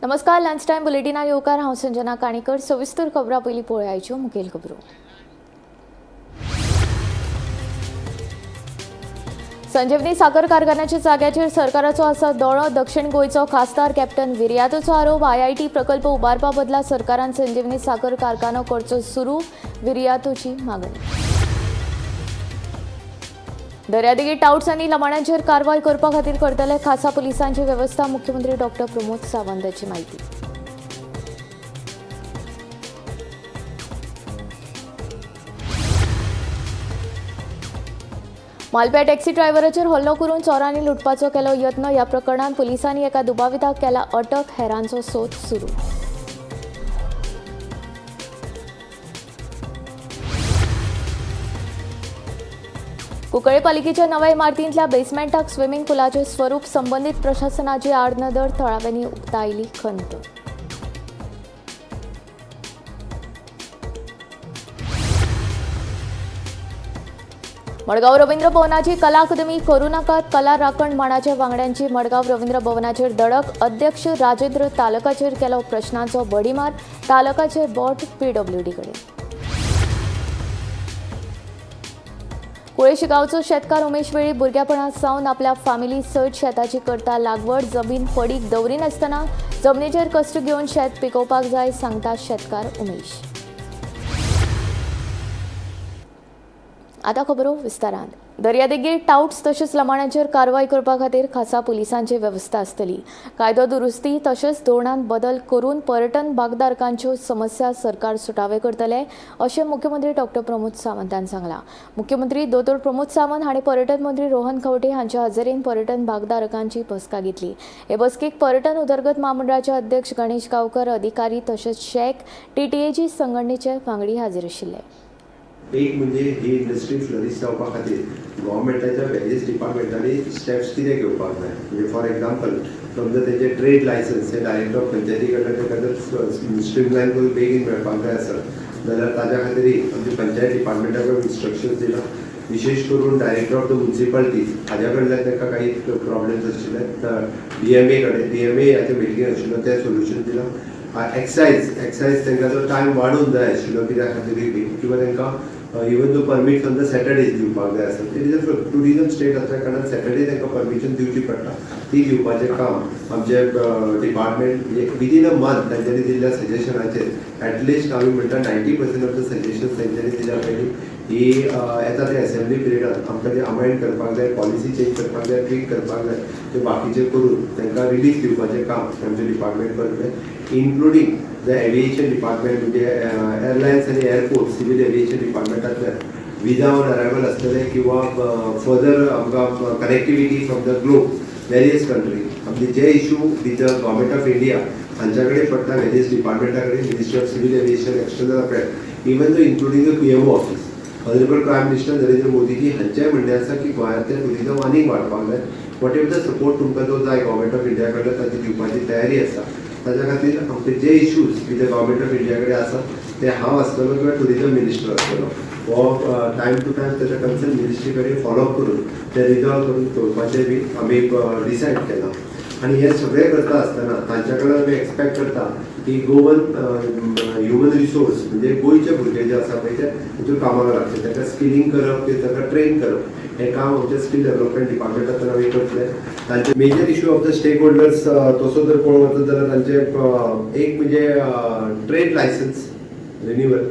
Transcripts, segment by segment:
नमस्कार, lunch time बुलेटिनात येवकार. हांव संजना काणेकर. सविस्तर खबरां. पयलीं पळोवया मुखेल खबरो. संजीवनी साखर कारखान्याच्या जाग्याचेर सरकाराचो आसा दोळो. दक्षिण गोंयचो खासदार कॅप्टन विरियातोचो आरोप. आयआयटी प्रकल्प उबारपा बदला सरकारान संजीवनी साखर कारखानो करचो सुरू, विरियातोची मागणी. दर्यादेगेर टावट्स आनी लमाण्यांचेर कारवाय करपा खातीर करतले खासा पुलिसांची वेवस्था, मुख्यमंत्री डॉक्टर प्रमोद सावंत हांची माहिती. मालप्या टॅक्सी ड्रायव्हराचेर हल्लो करून चोरांनी लुटपाचो केलो यत्न. ह्या प्रकरणात पुलिसांनी एका दुबाविताक केला अटक, हेरांचो सोद सुरू. कुंकळे पालिकेच्या नव्या इमारतींतल्या बेसमेंटाक स्विमिंग पुलाचें स्वरूप. संबंदीत प्रशासनाची आडनदर, थळाव्यांनी उक्तायली खंत. मडगांव रवींद्र भवनाची कला अकादमी करू नाकात, कला राखण मांडाच्या वांगड्यांची मडगांव रवींद्र भवनाचेर दडक. अध्यक्ष राजेंद्र तालकाचेर केलो प्रश्नांचो बडीमार. तालकाचे बोट पीडब्ल्यूडी कडेन. कुळेशी गांवचो शेतकार उमेश वेळीप भुरग्यापणात सावन आपल्या फामिली सयत शेताची करता लागवड. जमीन पडीक दवरिनासतना जमनीचेर कश्ट घेवन शेत पिकोवपाक जाय, सांगता शेतकार उमेश. आता खबरो विस्तारान. दर्यादेगेर टावट्स तशेंच लमाण्याचेर कारवाय करपा खातीर खासा पुलिसांची वेवस्था आसतली. कायदो दुरुस्ती तशेंच धोरणांत बदल करून पर्यटन भागधारकांच्यो समस्या सरकार सुटावे करतले, अशें मुख्यमंत्री डॉक्टर प्रमोद सावंत हांणी सांगलां. मुख्यमंत्री दोतोर प्रमोद सावंत हांणी पर्यटन मंत्री रोहन खंवटे हांच्या हजेरेन पर्यटन भागधारकांची बसका घेतली. हे बसकेक पर्यटन उदरगत म्हामंडळाचे अध्यक्ष गणेश गांवकर, अधिकारी तशेंच शॅक, टीटीएजी संघटनेचे वांगडी हाजीर आशिल्ले. एक म्हणजे ही इंडस्ट्री फ्लरीश जावपा खातीर गव्हर्मेंटाच्या वेरियस डिपार्टमेंटांनी स्टेप्स कितें घेवपाक जाय. म्हणजे फॉर एक्झाम्पल, समजा तेजे ट्रेड लायसन्स हे डायरेक्टर ऑफ पंचायती कडल्यान ताका जर स्ट्रीमलायन करून बेगीन मेळपाक जाय आसत जाल्यार ताज्या खातीरय आमच्या पंचायत डिपार्टमेंटाक इन्स्ट्रक्शन्स दिला. विशेश करून डायरेक्टर ऑफ the municipalities हाज्या कडल्यान तांकां काही प्रॉब्लेम्स आशिल्ले, डीएमए कडेन, डीएमए हाच्या मिटींग आशिल्लो, ते सोल्युशन दिलां. एक्सायज तांकां जो टायम वाडोवन जाय आशिल्लो कित्या खातीरूय बी, किंवा तांकां इवन दो परमीट समजा सॅटर्डेज दिवपाक जाय आसत, it is a tourism state असल्या कारणान सॅटर्डे तांकां परमिशन दिवची पडटा, ती दिवपाचें काम आमचें डिपार्टमेंट म्हणजे विदीन अ मंथ तांच्यांनी दिल्ल्या सजेशनाचेर एटलिस्ट आमी म्हणटा 90% ऑफ the suggestions तांच्यांनी दिल्या पयलीं ही येता ते असेंब्ली पिरियडान आमकां ते अमेंड करपाक जाय, पॉलिसी चेंज करपाक जाय, ट्वीक करपाक जाय, ते बाकीचे करून तांकां रिलीफ दिवपाचें काम आमचें डिपार्टमेंट करतलें, इन्क्लुडींग the aviation department, म्हणजे एअरलायन्स आनी एअरपोर्ट, सिवील एविएशन डिपार्टमेंटांतल्यान विजा ऑन अरायवल आसतले किंवा फर्दर आमकां connectivity from the globe, various country, आमचे जे issue with the Government of India हांच्या कडेन पडटा, वेरियस डिपार्टमेंटा कडेन, Ministry of Civil Aviation, External Affair, even though including the PMO office, Honourable Prime Minister Narendra Modiji हांचें म्हणणें आसा की गोंयांतलें टुरिजम आनीक वाडपाक जाय. What ever the support तुमकां जो जाय गव्हर्मेंट ऑफ इंडिया कडल्यान, ताची दिवपाची तयारी आसा. ताच्या खातीर आमचे जे issues with the Government of India कडेन आसा ते हांव आसतलो किंवा टुरिजम मिनिस्टर आसतलो, हो टायम टू टायम ताच्या कन्सर्न मिनिस्ट्री कडेन फॉलोअप करून ते रिजॉल्व करून दवरपाचें बी आमी डिसायड केलां. आनी हें सगळें करता आसतना तांच्या कडल्यान आमी एक्सपेक्ट करता की गोवन ह्युमन रिसोर्स, म्हणजे गोंयचे भुरगे जे आसा पळय, ते तितून कामाक लागचे, तांकां स्किलिंग करप, ते तांकां ट्रेन करप, हें काम आमच्या स्कील डेव्हलपमेंट डिपार्टमेंटांतल्यान आमी करतले. तांचे major issue of the stakeholders तसो जर पळोवंक वचत जाल्यार तांचे एक म्हणजे ट्रेड लायसन्स रिन्युअल,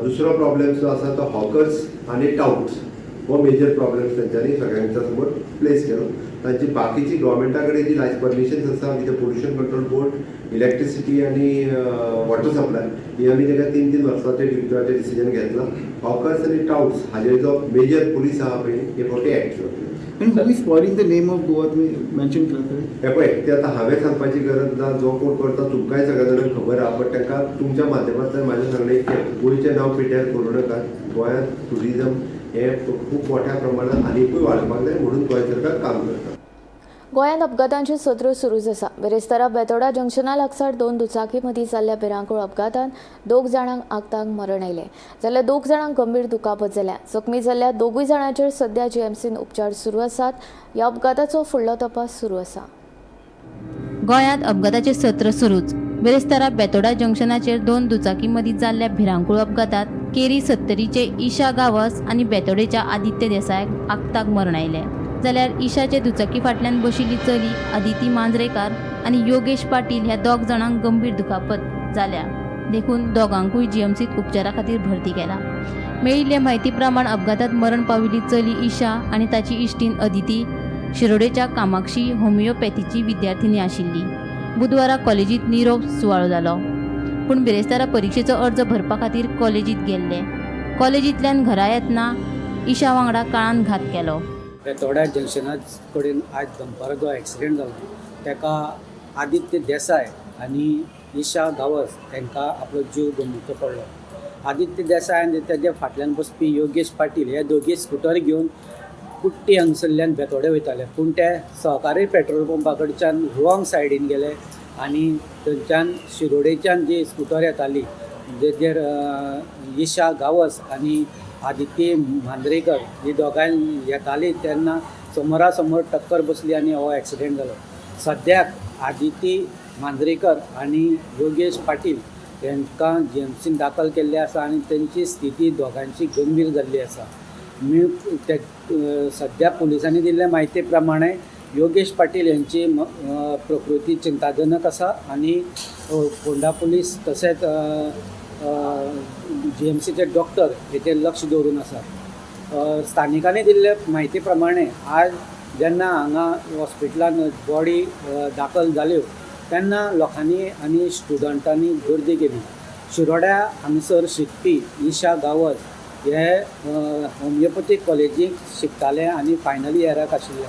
दुसरो प्रॉब्लेम जो आसा तो हॉकर्स आनी टाउट्स, हो मेजर प्रॉब्लेम तेंच्यांनी सगळ्यांच्या समोर प्लेस केलो. तांची बाकीची गव्हर्मेंटा कडेन जी लायस परमिशन्स आसा with Pollution Control Board, electricity आनी वॉटर सप्लाय, ही आमी ताका 3-3 वर्साचे दिवपाचें डिसिजन घेतलां. हॉकर्स आनी टाउट्स हाजेर जो मेजर पुलीस आहा पळय, हे फावटी एक्ट जातले. And who is spoiling the name of Goa, तुम्ही मेन्शन केलं तरी? हे पळय, ते आतां हांवें सांगपाची गरज ना. जो कोण करता तुमकांय सगळ्या जाणांक खबर आहा, बट तांकां तुमच्या माध्यमांतल्यान म्हाजें सांगणें की गोंयचें नांव पिड्ड्यार करूं नाकात. गोंयांत टुरिजम हें खूब मोठ्या प्रमाणात आनिकूय वाडपाक जाय म्हणून गोंय सरकार काम करता. गोंयांत अपघातांचे सत्र सुरूच आसा. बिरेस्तारा बेतोडा जंक्शना लागसार दोन दुचाकी मदीं जाल्ल्या भिरांकूळ अपघातांत दोग जाणांक आगताक मरण आयलें जाल्यार दोग जाणांक गंभीर दुखापत जाल्या. जखमी जाल्ल्या दोगूय जाणांचेर सध्या जीएमसीन उपचार सुरू आसात. ह्या अपघाताचो फुडलो तपास सुरू आसा. गोंयांत अपघाताचे सत्र सुरूच. बिरेस्तारा बेतोडा जंक्शनाचेर दोन दुचाकी मदीं जाल्ल्या भिरांकूळ अपघातात केरी सत्तरीचे ईशा गांवस आनी बेतोडेच्या आदित्य देसायाक आक्ताक मरण आयलें. जाल्यार ईशाचे दुचाकी फाटल्यान बशिल्ली चली आदिती मांजरेकार आनी योगेश पाटील ह्या दोग जाणांक गंभीर दुखापत जाल्या देखून दोगांकूय जीएमसीत उपचारा खातीर भरती केला. मेळिल्ले म्हायती प्रमाण अपघातात मरण पाविल्ली चली ईशा आनी ताची इश्टीण अदिती शिरोडेच्या कामाक्षी होमिओपॅथीची विद्यार्थिनी आशिल्ली. बुधवारा कॉलेजीत निरोप सुवाळो जालो, पूण बिरेस्तारा परिक्षेचो अर्ज भरपा खातीर कॉलेजीत गेल्ले. कॉलेजींतल्यान घरा येतना ईशा वांगडा काळान घात केलो. बेतोड्या जंक्शना कडेन आयज दनपारां जो एक्सिडेंट जालो ताका आदित्य देसाय आनी ईशा गांवस हांकां आपलो जीव गमोवचो पडलो. आदित्य देसाय आनी तेज्या फाटल्यान बसपी योगेश पाटील हे दोगी स्कुटर घेवन कुट्टी हांगसरल्यान बेतोडे वयताले, पूण ते सहकारी पेट्रोल पंपा कडच्यान रॉंग सायडीन गेले आनी थंयच्यान शिरोडेच्यान जी स्कुटर येताली जेजेर ईशा गांवस आनी आदित्य मांद्रेकर ही दोगांय येताली तेन्ना समोरा समोर टक्कर बसली आनी हो एक्सिडेंट जालो. सद्याक आदिती मांद्रेकर आनी योगेश पाटील हांकां जीएमसीन दाखल केल्ले आसा आनी तेंची स्थिती दोगांयची गंभीर जाल्ली आसा. ते सद्या पुलिसांनी दिल्ले म्हायती प्रमाणे योगेश पाटील यांची प्रकृती चिंताजनक आसा आनी फोंडा पुलीस तशेंच जीएमसीचे डॉक्टर हेचेर लक्ष दवरून आसात. स्थानिकांनी दिल्ले म्हायती प्रमाणे आज जेन्ना हांगा हॉस्पिटलान बॉडी दाखल जाल्यो तेन्ना लोकांनी आनी स्टुडंटांनी गर्दी केली. शिरोड्या हांगसर शिकपी ईशा गांवस हे होमियोपॅथीक कॉलेजीक शिकताले आनी फायनल इयराक आशिल्ले.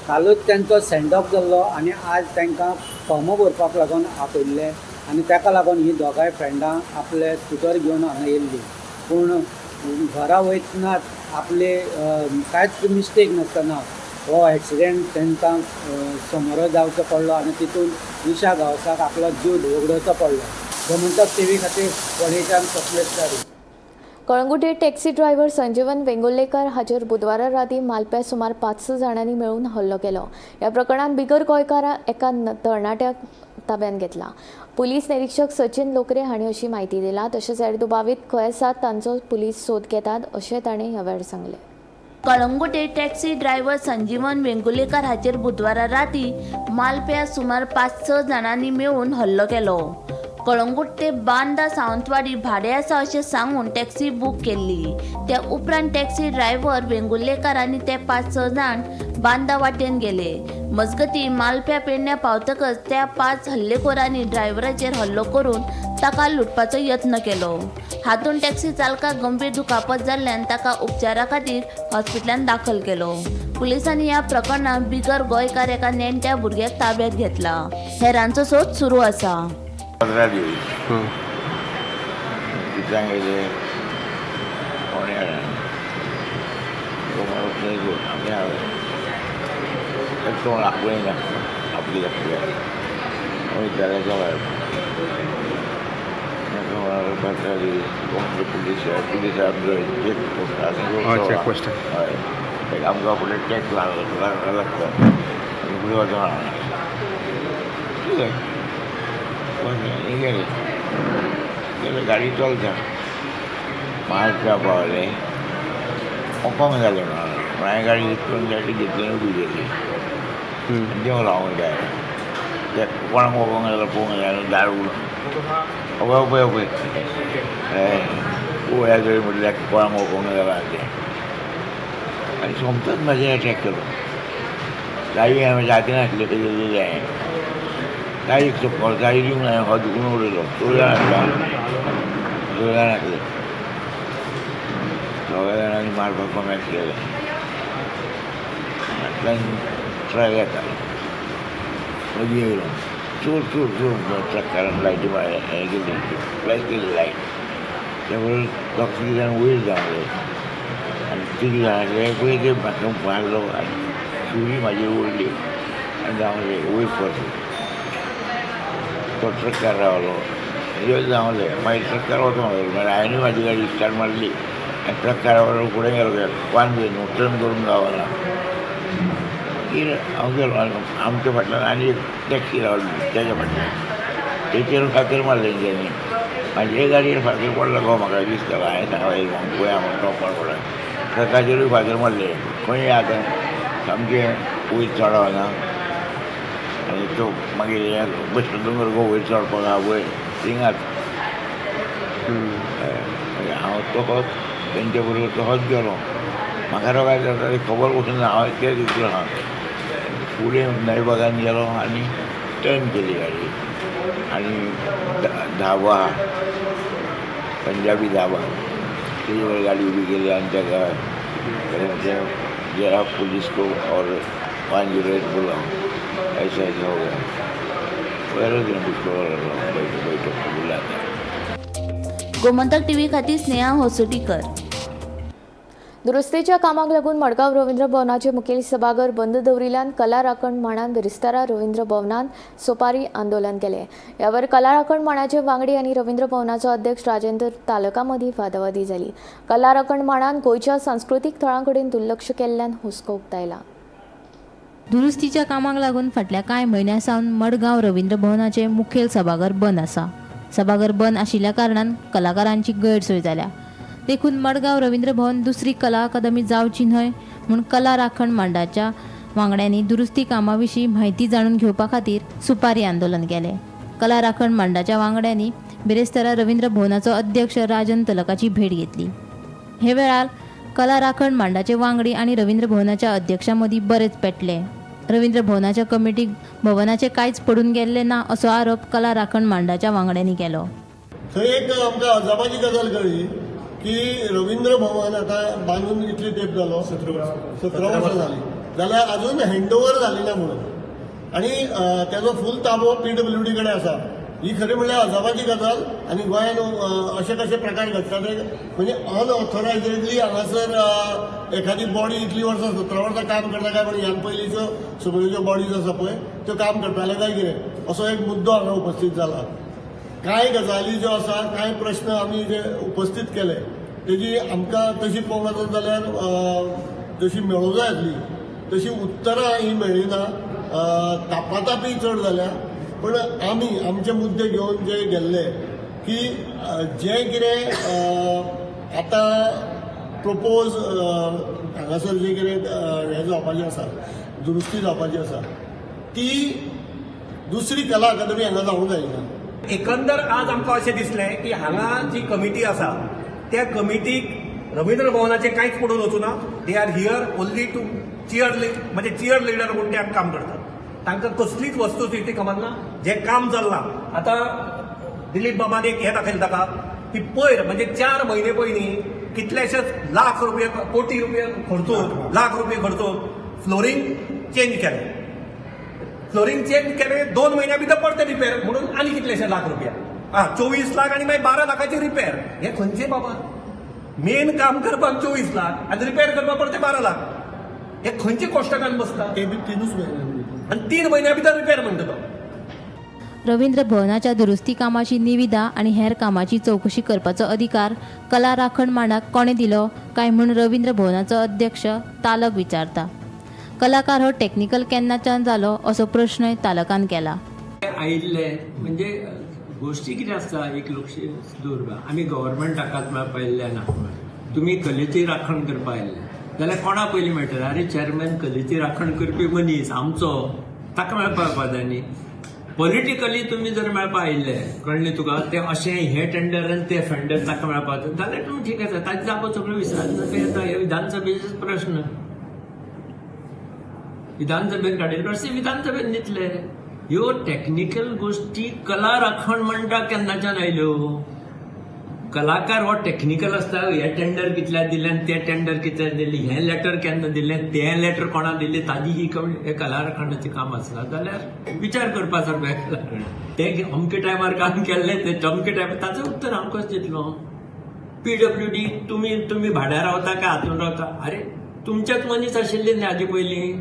कालूच तेंचो सेंड ऑफ जाल्लो आनी आज तांकां फॉर्मां भरपाक लागून आपयल्ले आनी ताका लागून ही दोगांय फ्रेंडां आपले स्कुटर घेवन हांगा येयल्ली, पूण घरा वयतनाच आपले कांयच मिस्टेक नासतना हो एक्सिडेंट तांकां समोर जावचो पडलो आनी तितून ईशा गांवसाक आपलो जीव वगडोवचो पडलो. गोमंतक टीव्ही खातीर फोंडेच्यान स्वप्नेश च्यारी. कळंगूटे टॅक्सी ड्रायव्हर संजीवन वेंगुर्लेकर हाचेर बुधवारा राती मालप्या सुमार 500 जाणांनी मेळून हल्लो केलो. ह्या प्रकरणांत बिगर गोंयकारा एका तरणाट्याक ताब्यांत घेतला. पुलीस निरीक्षक सचिन लोकरे हांणी अशी म्हायती दिला. तशेंच हेर दुबावीत खंय आसात तांचो पुलीस सोद घेतात अशें ताणें ह्या वेळार सांगलें. कळंगूटे टॅक्सी ड्रायव्हर संजीवन वेंगुर्लेकर हाचेर बुधवारा राती मालप्या सुमार 5-6 जाणांनी मेळून हल्लो केलो. कळंगूट ते बांदा सावंतवाडी भाडें आसा अशें सांगून टॅक्सी बूक केल्ली. त्या उपरांत टॅक्सी ड्रायव्हर वेंगुर्लेकर आनी ते 5-6 जाण बांदा वाटेन गेले. मजगती मालप्या पेडण्या पावतकच त्या 5 हल्लेखोरांनी ड्रायव्हराचेर हल्लो करून ताका लुटपाचो यत्न केलो. हातूंत टॅक्सी चालकाक गंभीर दुखापत जाल्ल्यान ताका उपचारा खातीर हॉस्पिटलांत दाखल केलो. पुलिसांनी ह्या प्रकरणात बिगर गोंयकार एका नेण्ट्या भुरग्याक ताब्यात घेतला. हेरांचो सोद सुरू आसा. 15 दिवस कितल्यांक येयले कोणे आमी कोण आपणय ना आपली आपल्या वयताले 15 दीस पुलीस पुलीस आमचो चेक पोस्ट. Check post. हय, आमकां फुडें टॅक्स लागता आनी फुडें वचोन ठीक आहे. पण हे गेले गेले गाडी चलता मालप्या पावले अपंग जाले म्हणून हांवें गाडी करून गाडी घेतली आनी उबी केली आनी देंवलो हांव जाय ते कोणाक अपंग जालो पळोवंक जाय दार उडून अपय अपय अपय हय पळोवया तरी म्हटल्यार कोणाक अपंग जाला तें आनी सोमतोच म्हाजेर अटॅक केलो. गाडी हांवें म्हज्या हातीन आसली केलेली हांवें गाडीक चप्पल गाडी दिवंक ना हांवें दुखून उडयलो. चौदा जाण आसलो, 14 जाण आसले. 4 जाणांनी मारपाक कॉमेंट केलें. फाटल्यान ट्रक येतालो मदीं येयलो चोर चोर चोर ट्रकारान लायटी हें केली फ्लॅश केली लायट. त्या बरोबर दोग तिग जाण वयर धांवले आनी तिग जाण आसले पळय ते म्हाका मारलो आनी सुरी म्हाजेर ओडली आनी धांवले वयर परत. तो ट्रकार रावलो, ह्यो धांवले. मागीर ट्रकार वचोंक लागलो. मागीर हांवें म्हाजी गाडी स्टार्ट मारली आनी ट्रकारा बरोबर फुडें गेलो. वान न्हू टर्न करूंक गावना. मागीर हांव गेलो आमच्या फाटल्यान आनी एक टॅक्सी रावली तेज्या फाटल्यान, तेचेर फातर मारले तेंच्यांनी. म्हाजे गाडयेर फातर पडलो गो म्हाका दिसता. हांवें सांगलें पळया म्हण टोपार पडला. ट्रकाचेरूय फातर मारले. खंय आतां सामकें वयर चडो ना आनी तो मागीर हे बेश्टो दोंगर गो वयर चडपाक आहा वयर थिंगाच. मागीर हांव तसोच तेंच्या बरोबर तसोच गेलो. म्हाका काय जाता ती खबर पसून ना. हांव तेच हितून आहा. फुडें नयबागान गेलो आनी टर्न केली गाडी आनी धाबा, पंजाबी धाबा, तेजे गाडी उबी केली आनी ताका जरा पुलीस को और 108 बुलाओ, ऐसा ऐसा हो गया. बरं बैठो बैठो बुलाता. गोमंतक टीव्ही खातीर स्नेहा होसुटीकर. दुरुस्तीच्या कामाक लागून मडगांव रवींद्र भवनाचे मुखेल सभाघर बंद दवरिल्ल्यान कला राखण मांडान बिरेस्तारा रवींद्र भवनान सोपारी आंदोलन केलें. यावर कला राखण मांडाचे वांगडी आनी रवींद्र भवनाचो अध्यक्ष राजेंद्र तालका मदीं वादावादी जाली. कला राखण मांडान गोंयच्या सांस्कृतीक थळां कडेन दुर्लक्ष केल्ल्यान हुस्को उक्तायला. दुरुस्तीच्या कामाक लागून फाटल्या कांय म्हयन्यां सावन मडगांव रवींद्र भवनाचे मुखेल सभाघर बंद आसा. सभाघर बंद आशिल्ल्या कारणान कलाकारांची गैरसोय जाल्या. देखून मडगांव रवींद्र भवन दुसरी कला अकादमी जावची न्हय म्हूण कला राखण मांडाच्या वांगड्यांनी दुरुस्ती कामा विशीं म्हायती जाणून घेवपा खातीर सुपारी आंदोलन केलें. कला राखण मांडाच्या वांगड्यांनी बिरेस्तारा रवींद्र भवनाचो अध्यक्ष राजन तलकाची भेट घेतली. हे वेळार कला राखण मांडाचे वांगडी आनी रवींद्र भवनाच्या अध्यक्षा मदीं बरेच पेटले. रवींद्र भवनाच्या कमिटीक भवनाचे कांयच पडून गेल्ले ना असो आरोप कला राखण मांडाच्या वांगड्यांनी केलो. थंय एक आमकां अजापाची गजाल कळ्ळी की रवींद्र भवन आतां बांदून कितली तेंप जालो, 17 वर्सां जालीं जाल्यार अजून हँडओवर जाली ना म्हणून आनी तेजो फूल ताबो पीडब्ल्यूडी कडेन आसा. ही खरी म्हणल्यार अजापाची गजाल आनी गोंयांत अशे कशे प्रकार घडटा ते, म्हणजे अनऑथोरायजेडली हांगासर एखादी बॉडी इतली वर्सां, 17 वर्सां काम करता काय म्हण, ह्यान पयलींच्यो सगळ्यो ज्यो बॉडीज आसा पळय त्यो काम करताले काय कितें, असो एक मुद्दो हांगा उपस्थीत जाला. कांय गजाली ज्यो आसा, कांय प्रश्न आमी जे उपस्थीत केले तेजी आमकां तशी पळोवंक वचत जाल्यार जशी मेळूंक जाय आसली तशी उत्तरां ही मेळ्ळी ना. तापातापी चड जाल्या. पण आमी आमचे मुद्दे घेवन जे गेल्ले की जें कितें आतां प्रपोज हांगासर जें कितें हें जावपाचें आसा, दुरुस्ती जावपाची आसा, ती दुसरी कला अकादमी हांगा जावंक जायना. एकंदर आज आमकां अशें दिसलें की हांगा जी कमिटी आसा त्या कमिटीक रवींद्र भवनाचें कांयच पडून वचूना. They are here only to cheer, म्हणजे चियर लिडर म्हूण ते काम करतात. तांकां कसलीच वस्तुस्थिती खबर ना जें काम चल्लां. आतां दिलीप बाबान एक हें दाखयलें ताका की पयर म्हणजे 4 म्हयने पयलीं कितलेशेच लाख रुपये, कोटी रुपये खर्चून, लाख रुपये खर्चून फ्लोरींग चेंज केलें. फ्लोरींग चेंज केलें, 2 म्हयन्या भितर परतें रिपेर म्हणून आनी कितलेशे लाख रुपया, हा 24 लाख आनी मागीर 12 लाखाचे रिपेर. हे खंयचे बाबा? मेन काम करपाक 24 लाख आनी रिपेर करपाक परते 12 लाख, हे खंयचे कोश्टकान बसता? ते बी 3च म्हयने. आनी 3 म्हयन्या भितर रिपेर म्हणटा तो. रवींद्र भवनाच्या दुरुस्ती कामाची निविदा आनी हेर कामाची चवकशी करपाचो अधिकार कला राखण मांडाक कोणें दिलो काय म्हूण रवींद्र भवनाचो अध्यक्ष तालक विचारता. कलाकार हो टॅक्निकल केन्नाच्यान जालो असो प्रश्नय तालकान केला. आयिल्ले म्हणजे गोश्टी कितें आसता, एक लक्ष दवरपा, आमी गव्हर्मेंटाकाच मेळपा आयिल्ले ना. तुमी कलेची राखण करपा आयिल्ले जाल्यार कोणा पयलीं मेळटले? अरे, चॅरमॅन कलेची राखण करपी मनीस आमचो, ताका मेळपा येवपा जाय न्ही. पॉलिटिकली तुमी जर मेळपा आयिल्ले, कळ्ळें तुका, ते अशें हे टेंडर आनी ते फेंडर ताका मेळपा जाल्यार तुमी ठीक आसा. ताची जापो सगळ्यो विसरात. ते येता हे विधानसभेचेच प्रश्न विधानसभेन काडिल्ले प्रश्न विधानसभेन दितले. ह्यो टॅक्निकल गोश्टी कला राखण म्हणटा केन्नाच्यान आयल्यो? कलाकार हो टॅक्निकल आसता? हे टेंडर कितल्या दिलें आनी ते टेंडर कितल्या दिलें, हें लेटर केन्ना दिलें, तें लेटर कोणा दिलें, ताजी ही कमी, हे कला राखणाचें काम आसता जाल्यार विचार करपा सारको. ते अमके टायमार काम केल्लें, ते अमके टायमार, ताचें उत्तर हांव कशें दितलो? पीडब्ल्यूडी तुमी भाड्यार रावता काय हातून रावता? अरे, तुमचेच मनीस आशिल्ले न्ही हाजे पयलीं.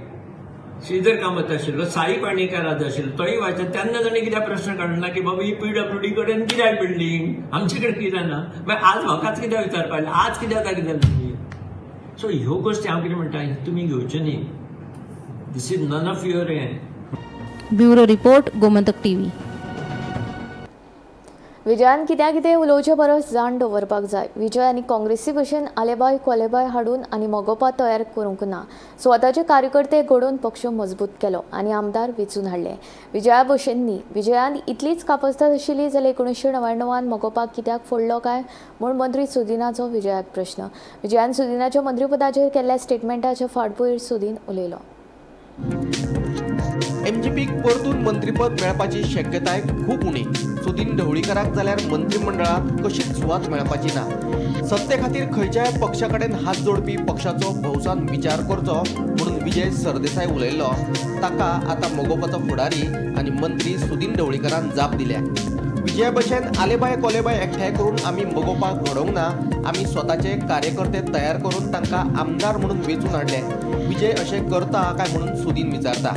श्रीधर कामत आशिल्लो, साई पाणेकर आज आशिल्लो, तोय वाचत. तेन्ना ताणें कित्याक प्रश्न काडलो ना की बाबा, ही पीडब्ल्यूडी कडेन कित्याक बिल्डींग, आमचे कडेन कित्याक ना? मागीर आज म्हाकाच कित्याक विचारपा आयलें? आज कित्याक जागे जालें तुमी? सो ह्यो गोश्टी हांव कितें म्हणटा, तुमी घेवच्यो न्ही. This is none of your हें. Bureau report, Gomantak TV. विजयान कित्या कितें उलोवचे परस जाण दवरपाक जाय. विजय आनी काँग्रेसी भशेन आलेबाय कोलेबाय हाडून आनी मगोपा तयार करूंक ना. स्वताचे कार्यकर्ते घडोवन पक्ष मजबूत केलो आनी आमदार वेंचून हाडले. विजया भशेन न्ही. विजयान इतलीच कापस्ताद आशिल्ली जाल्यार 1999 मगोपाक कित्याक फोडलो काय म्हूण मंत्री सुदिनाचो विजयाक प्रश्न. विजयान सुदिनाच्या मंत्रीपदाचेर केल्ल्या स्टेटमेंटाच्या फाटभूंयेर सुदीन उलयलो. एमजीपीक परतून मंत्रीपद मेळपाची शक्यताय खूब उणी. सुदीन ढवळीकाराक जाल्यार मंत्रिमंडळांत कशीच सुवात मेळपाची ना. सत्ते खातीर खंयच्याय पक्षा कडेन हात जोडपी पक्षाचो भौसान विचार करचो म्हणून विजय सरदेसाय उलयल्लो ताका आतां मगोपाचो फुडारी आनी मंत्री सुदीन ढवळीकारान जाप दिल्या. विजया भशेन आलेबाय कोलेबाय एकठांय करून आमी मगोपाक घडोवंक ना. आमी स्वताचे कार्यकर्ते तयार करून तांकां आमदार म्हणून वेंचून हाडले. विजय अशें करता काय म्हणून सुदीन विचारता.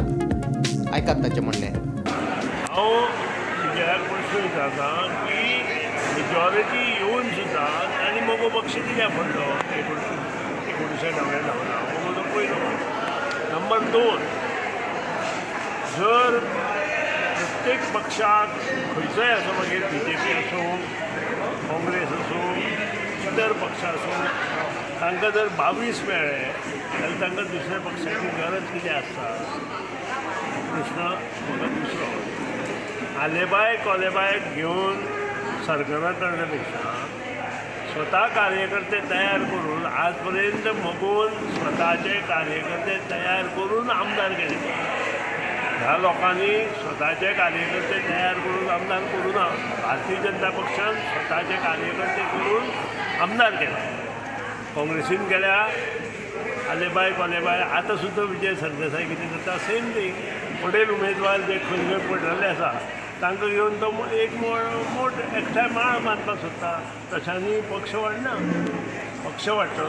आयकात ताचें म्हणणें. हांव विजयाक प्रश्न विचारता की मेजॉरिटी येवन सुद्दां तांणी मगो पक्ष कित्याक फोडलो 1999? मगो तो पयलो. नंबर 2, जर प्रत्येक पक्षाक खंयचोय आसूं, मागीर बीजेपी आसूं, काँग्रेस आसूं, इतर पक्ष आसूं, तांकां जर 22 मेळ्ळे जाल्यार तांकां दुसऱ्या पक्षाची गरज कितें आसता? प्रश्न म्हाका दुसरो. आलेबाय कोलेबाय घेवन सरकारां करण्या पेक्षा स्वता कार्यकर्ते तयार करून आज पर्यंत मगोन स्वताचे कार्यकर्ते तयार करून आमदार केले. ह्या लोकांनी स्वताचे कार्यकर्ते तयार करून आमदार करूं ना. भारतीय जनता पक्षान स्वताचे कार्यकर्ते करून आमदार केले. काँग्रेसीन केल्या आलेबाय कोलेबाय. आतां सुद्दां विजय सरदेसाय कितें करता सेम थींग. पडेल उमेदवार जे खंय खंय पडलेले आसा तांकां घेवन तो एक मोठ एकठांय माळ मारपाक सोदता. तशांनी पक्ष वाडना. पक्ष वाडटलो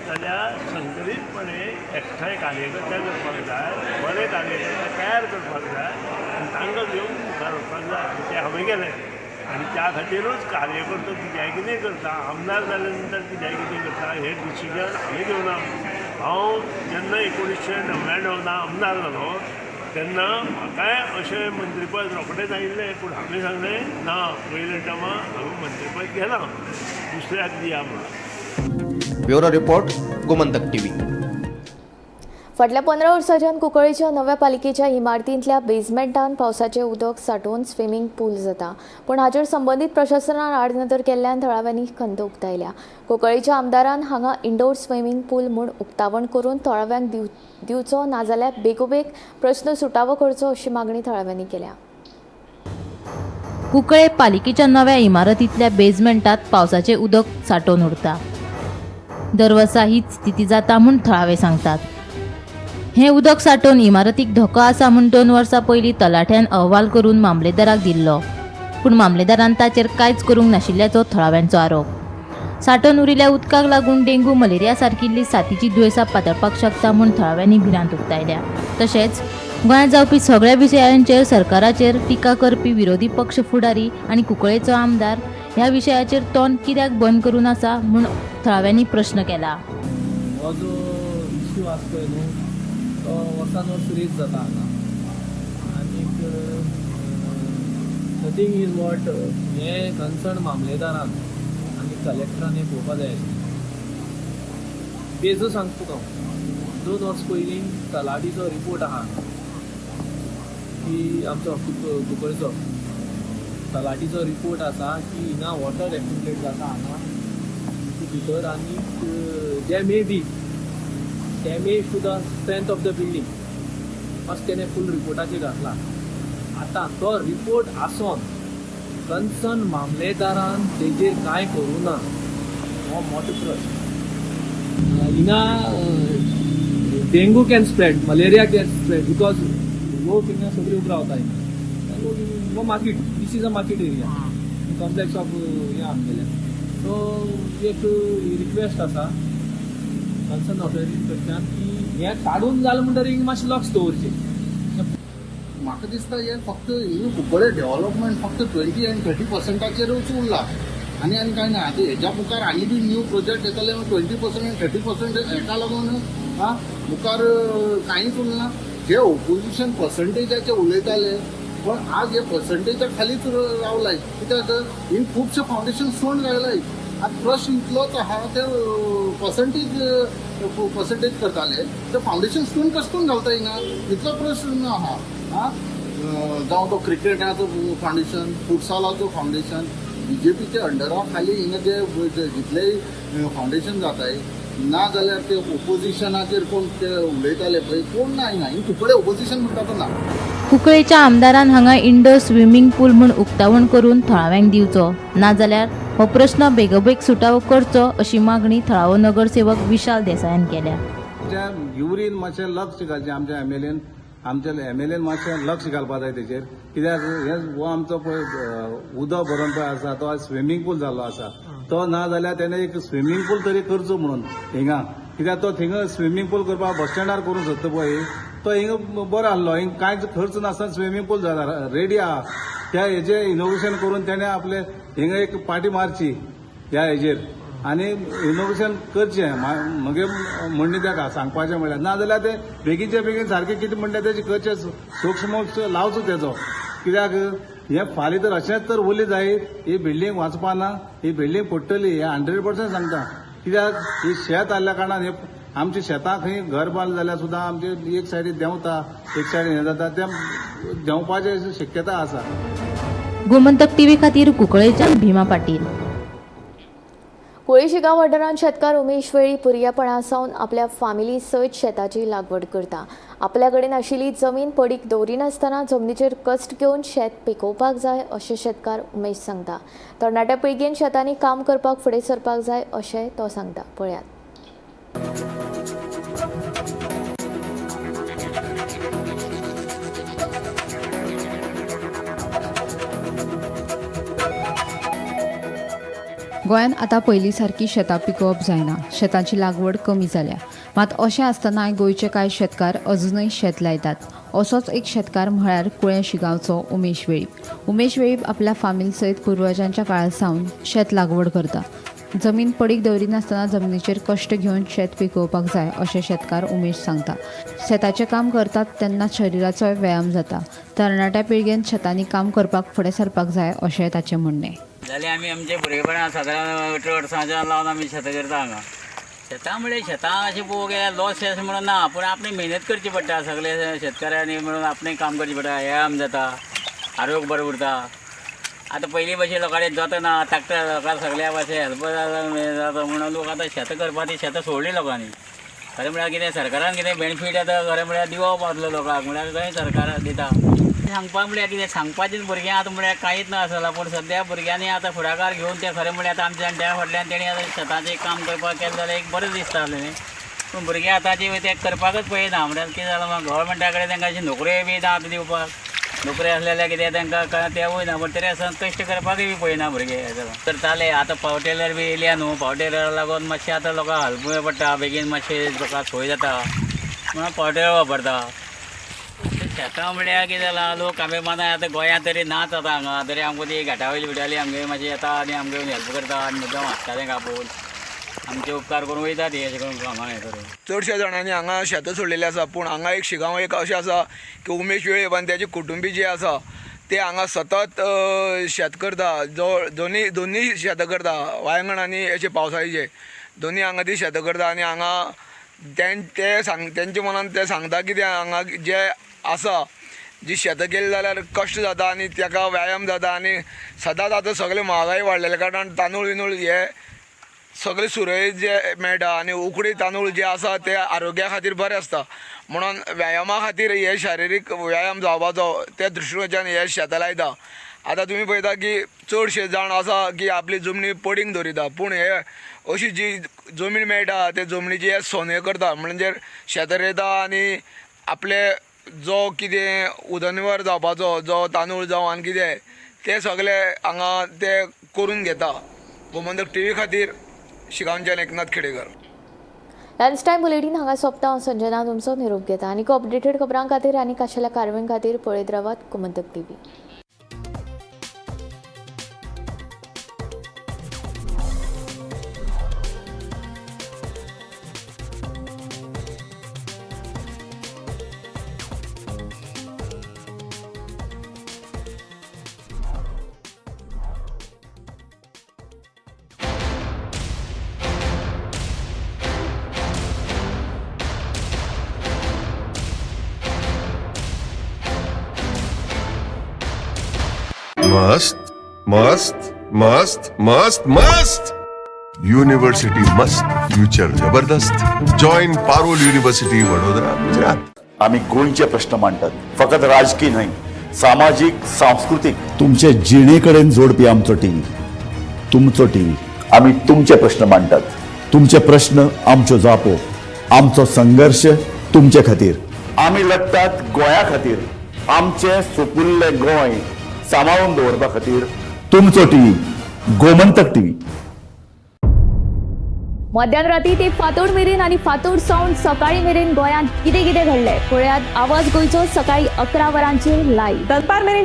जाल्यार संकलीतपणे एकठांय कार्यकर्ते करपाक जाय, बरे कार्यकर्ते तयार करपाक जाय आनी तांकां घेवन मुखार वचपाक जाय. तें हांवें केलें आनी त्या खातीरूच कार्यकर्तो कित्याक कितें करता, आमदार जाल्या नंतर कित्याक कितें करता हें डिसिजन हांवें घेवना. हांव जेन्ना 1999 आमदार जालो तेन्ना म्हाकाय अशें मंत्रीपद रोखडेंच आयिल्लें, पूण हांवें सांगलें ना, पयल्या टर्मा हांवें मंत्रीपद घेना, दुसऱ्याक दिया म्हणून. Bureau report, Gomantak TV. फाटल्या 15 वर्सांच्यान कुंकळ्ळीच्या नव्या पालिकेच्या इमारतींतल्या बेजमेंटान पावसाचें उदक सांठोवन स्विमींग पूल जाता. पूण हाचेर संबंदीत प्रशासनान आडनदर केल्ल्यान थळाव्यांनी खंत उक्तायल्या. कुंकळ्ळीच्या आमदारान हांगा इंडोर स्विमींग पूल म्हूण उक्तावण करून थळाव्यांक दिवचो, नाजाल्यार बेगोबेग प्रस्न सुटावो करचो अशी मागणी थळाव्यांनी केल्या. कुंकळे पालिकेच्या नव्या इमारतींतल्या बेजमेंटात पावसाचें उदक सांठोवन उरता. दरवर्सा हीच स्थिती जाता म्हूण थळावे सांगतात. हें उदक सांठोवन इमारतीक धोको आसा म्हूण 2 वर्सां पयलीं तलाठ्यान अहवाल करून मामलेदाराक दिल्लो, पूण मामलेदारान ताचेर कांयच करूंक नाशिल्ल्याचो थळाव्यांचो आरोप. सांठोवन उरिल्ल्या उदकाक लागून डेंगू, मलेरिया सारकिल्ली साथीची दुयेंसां पातळपाक शकता म्हूण थळाव्यांनी भिरांत उक्तायल्या. तशेंच गोंयांत जावपी सगळ्या विशयांचेर सरकाराचेर टिका करपी विरोधी पक्ष फुडारी आनी कुंकळ्ळेचो आमदार ह्या विशयाचेर तोंड कित्याक बंद करून आसा म्हूण थळाव्यांनी प्रश्न केला. हो जो इश्यू आसा पळय न्हू तो वर्सान वर्स रेज जाता हांगा. आनीक the thing is what हें कन्सर्न मामलेदारान आनी कलेक्टरान हें पळोवपा जाय आशिल्लें. बेजो सांगता तुका हांव, 2 वर्स पयलीं तलाठीचो रिपोर्ट आहा की आमचो कुंकळचो तलाठीचो रिपोर्ट आसा की हिंगा वॉटर एक्युमुलेट जाता हांगा भितर आनी they may be damage to the strength of the building अशें तेणें फूल रिपोर्टाचेर घातला. आतां तो रिपोर्ट आसोन कन्सर्न मामलेदारान तेजेर कांय करूं ना हो मोठो प्रश्न. हिंगा dengue can spread, malaria can spread because लोक हिंगा सगळे उबे रावता. हिंगा लोक हो market, this is a market area complex of हें आमगेलें. सो एक रिक्वेस्ट आसा कन्सर्न ऑथॉरिटी कडच्यान की हें काडून जालें म्हणटकीर मातशें लक्ष दवरचें. म्हाका दिसता हें फक्त कुंकळे डेव्हलपमेंट फक्त 20 आनी 30%चेरूच उरला आनी आनी कांय ना. आतां हेज्या मुखार आनी बी न्यू प्रोजेक्ट येतले 20% आनी 30% हेका लागून मुखार कांयच उरना. जे ओपोजिशन पर्संटेजाचे उलयताले पण आज हे पर्संटेजा खालीच रावलाय. कित्याक हिंग खुबशे फावंडेशन सोड रायलाय. आतां प्रश्न इतलोच आहा, ते पर्संटेज पर्संटेज करताले ते फावंडेशन स्टोन कशें करून घालता हिंगा, इतलो प्रश्न आहा. आं, जावं तो क्रिकेटाचो फावंडेशन, फुटसॉलाचो फावंडेशन, बीजेपीच्या अंडरा खाली हिंगा जे जितलेय फावंडेशन जाताय ना जाल्यार ते ओपोजिशनाचेर कोण ते उलयताले पळय कोण ना हिंगा, हिंग कुंकळे ओपोजिशन म्हणटा तो ना. कुंकळेच्या आमदारान हांगा इंडोर स्विमींग पूल म्हूण उक्तावण करून थळाव्यांक दिवचो, नाजाल्यार हो प्रश्न बेगोबेग सुटावो करचो अशी मागणी थळावो नगरसेवक विशाल देसायान केल्या. युरीन मातशें लक्ष घालचें आमच्या एमएलएन, आमच्या एमएलएन मातशें लक्ष घालपा जाय तेचेर. कित्याक हे हो आमचो पळय उदक भरून पळय आसा तो आज स्विमींग पूल जाल्लो आसा, तो ना जाल्यार तेणें एक स्विमींग पूल तरी करचो म्हणून हिंगा. कित्याक तो थिंगा स्विमींग पूल करपाक बस स्टँडार करूंक सोदता पळय, तो हिंगा बरो आसलो, हिंगा कांयच खर्च नासतना स्विमींग पूल जाला रेडी आहा. त्या हेजे इनोवेशन करून तेणें आपले हिंगा एक पाटी मारची ह्या हेजेर आनी इनोवेशन करचें. म्हगे म्हणणें ताका सांगपाचें म्हणल्यार, ना जाल्यार ते बेगीनचे बेगीन सारकें कितें म्हणटा तेजें करचें, सूक्ष्म लावचो तेजो. कित्याक हें फाल्यां तर अशेंच तर उरलें जायत, ही बिल्डींग वाचपा ना, ही बिल्डींग पडटली, हें 100% सांगता. कित्याक ही शेत आसल्या कारणान हे आमच्या शेतां खंय घर बांदलें जाल्यार सुद्दां आमचे एक सायडीन देंवता, एक सायडीन हें जाता, तें देंवपाची शक्यता आसा. गोमंतक टीव्ही खातीर कुंकळेच्यान भीमा पाटील. कुळें शिगांव वाठारांत शेतकार उमेश वेळीप भुरगेपणा सावन आपल्या फामिली सयत शेताची लागवड करता. आपल्या कडेन आशिल्ली जमीन पडीक दवरिनासतना जमनीचेर कश्ट घेवन शेत पिकोवपाक जाय अशें शेतकार उमेश सांगता. तरणाट्या पिळगेन शेतांनी काम करपाक फुडें सरपाक जाय अशें तो सांगता. पळयात. गोंयांत आतां पयलीं सारकी शेतां पिकोवप जायना, शेतांची लागवड कमी जाल्या. मात अशें आसतनाय गोंयचे कांय शेतकार अजुनय शेत लायतात. असोच एक शेतकार म्हळ्यार कुळें शिगांवचो उमेश वेळीप. उमेश वेळीप आपल्या फामील सयत पुर्वजांच्या काळा सावन शेत लागवड करता. जमीन पडीक दवरिनासतना जमनीचेर कश्ट घेवन शेत पिकोवपाक जाय अशें शेतकार उमेश सांगता. शेताचें काम करतात तेन्ना शरिराचोय व्यायाम जाता. तरणाट्या पिळगेन शेतांनी काम करपाक फुडें सरपाक जाय अशें ताचें म्हणणें. जाल्यार आमी आमचे भुरगेपणा सादारण 18 वर्सांच्यान लावन आमी शेतां करता हांगा. शेतां म्हणल्यार शेतां अशें पळोवंक गेल्यार लॉस अशें म्हणून ना, पूण आपणें मेहनत करची पडटा. सगळे शेतकाऱ्यांनी म्हणून आपणें काम करचें पडटा. व्यायाम जाता, आरोग्य बरें उरता. आतां पयलीं भशेन लोकांनी जाता ना, ट्रॅक्टर लोकांक सगळ्या भाशेन हेल्प जाता म्हणून लोक आतां शेतां करपाची शेतां सोडली लोकांनी. खरें म्हळ्यार कितें सरकारान कितें बेनिफीट आतां खरें म्हळ्यार दिवप पावतलो लोकांक, म्हळ्यार खंय सरकार दिता. सांगपाक म्हळ्यार कितें सांगपाचें भुरग्यांक आतां म्हळ्यार कांयच ना आसला, पूण सद्या भुरग्यांनी आतां फुडाकार घेवन ते खरें म्हळ्यार आतां आमच्या जाणट्या फाटल्यान तेणी आतां शेताचें काम करपाक केलें जाल्यार एक बरें दिसता आसलें न्ही. पूण भुरगीं आतांची तें करपाकच पळयना. म्हळ्यार कितें जालां, गव्हर्मेंटा कडेन तांकां अशी नोकऱ्योय बी ना आतां दिवपाक. नोकरी आसले जाल्यार कितें तांकां तेवूय ना, पूण तरी आसतना कश्ट करपाकय बी पळयना भुरगे. करताले आतां पावर टिलर बी येयल्या न्हू, पावर टिलरा लागून मातशें आतां लोकांक हल्प पडटा, बेगीन मातशें लोकांक सोय जाता म्हणून पावर टिलर वापरता. शेतां म्हळ्यार कितें जालां, लोक आमी मानाय आतां गोंयांत तरी नाच आतां हांगा, तरी आमकां ती घाटा वयली बिटाली आमगे मातशी येता आनी आमगे हेल्प करता आनी मुद्दम हाडटा तेंकां आपोवन आमचे उपकार करून वयता ती अशें करून कामां हें करून. चडशा जाणांनी हांगा शेतां सोडलेलीं आसा, पूण हांगा एक शिगांव एक अशें आसा की उमेश वेळीप आनी तेजे कुटुंबी जे आसा ते हांगा सतत शेत करता. जो दोनूय शेतां करता, वायंगण आनी अशें पावसाळीचे दोनूय हांगा ती शेतां करता. आनी हांगा ते तेंच्या मनान ते सांगता की ते हांगा जे आसा जी शेतां केली जाल्यार कश्ट जाता आनी ताका व्यायाम जाता. आनी सदांच आतां सगळे म्हारगाय वाडलेल्या कारणान तांदूळ विंदूळ हे सगळे सुरय जे मेळटा आनी उकडी तांदूळ जे आसा ते आरोग्या खातीर बरें आसता. म्हणून व्यायामा खातीर हे शारिरीक व्यायाम जावपाचो त्या दृश्टीकोनाच्यान हे शेतां लायता. आतां तुमी पळयता की चडशे जाण आसा की आपली जमनी पडींग दवरिता, पूण हे अशी जी जमीन मेळटा ते जमनीची हे सोने करता, म्हणजे शेतां रोयता आनी आपले जो कितें उदरनिर्वाह जावपाचो जो तांदूळ जावं आनी कितें ते सगळे हांगा ते करून घेता. गोमंतक टीव्ही खातीर शिगांवच्यान Eknath Khedekar. Lunch time bulletin हांगा सोंपता. हांव संजना तुमचो निरोप घेता. आनी अपडेटेड खबरां खातीर आनी खाशेल्या कारवाये खातीर पळयत रावात गोमंतक टीव्ही. मस्त मस्त मस्त मस्त मस्त युनिव्हर्सिटी मस्त, फ्युचर जबरदस्त. Join Parul university, Vadodara, Gujarat. आम्ही गोंयचे प्रश्न मांडटात, फकत राजकीय न्हय, सामाजीक, सांस्कृतीक, तुमचे जिणे कडेन जोडपी आमचो टीव्ही, तुमचो टीव्ही. आम्ही तुमचे प्रश्न मांडटात, तुमचे प्रश्न आमच्यो जापो, आमचो संघर्श तुमचे खातीर. आमी लढटात गोंया खातीर, आमचें सुपुल्लें गोंय सांबाळून दवरपा खातीर. तुमचो टीव्ही, गोमंतक टीव्ही. मध्यान राती ते फांतोड मेरेन आनी फांतोड सावन सकाळी मेरेन गोंयांत कितें कितें घडलें पळयात आवाज गोंयचो सकाळी 11 वरांचेर लायव्ह. दनपार मेरेनच्या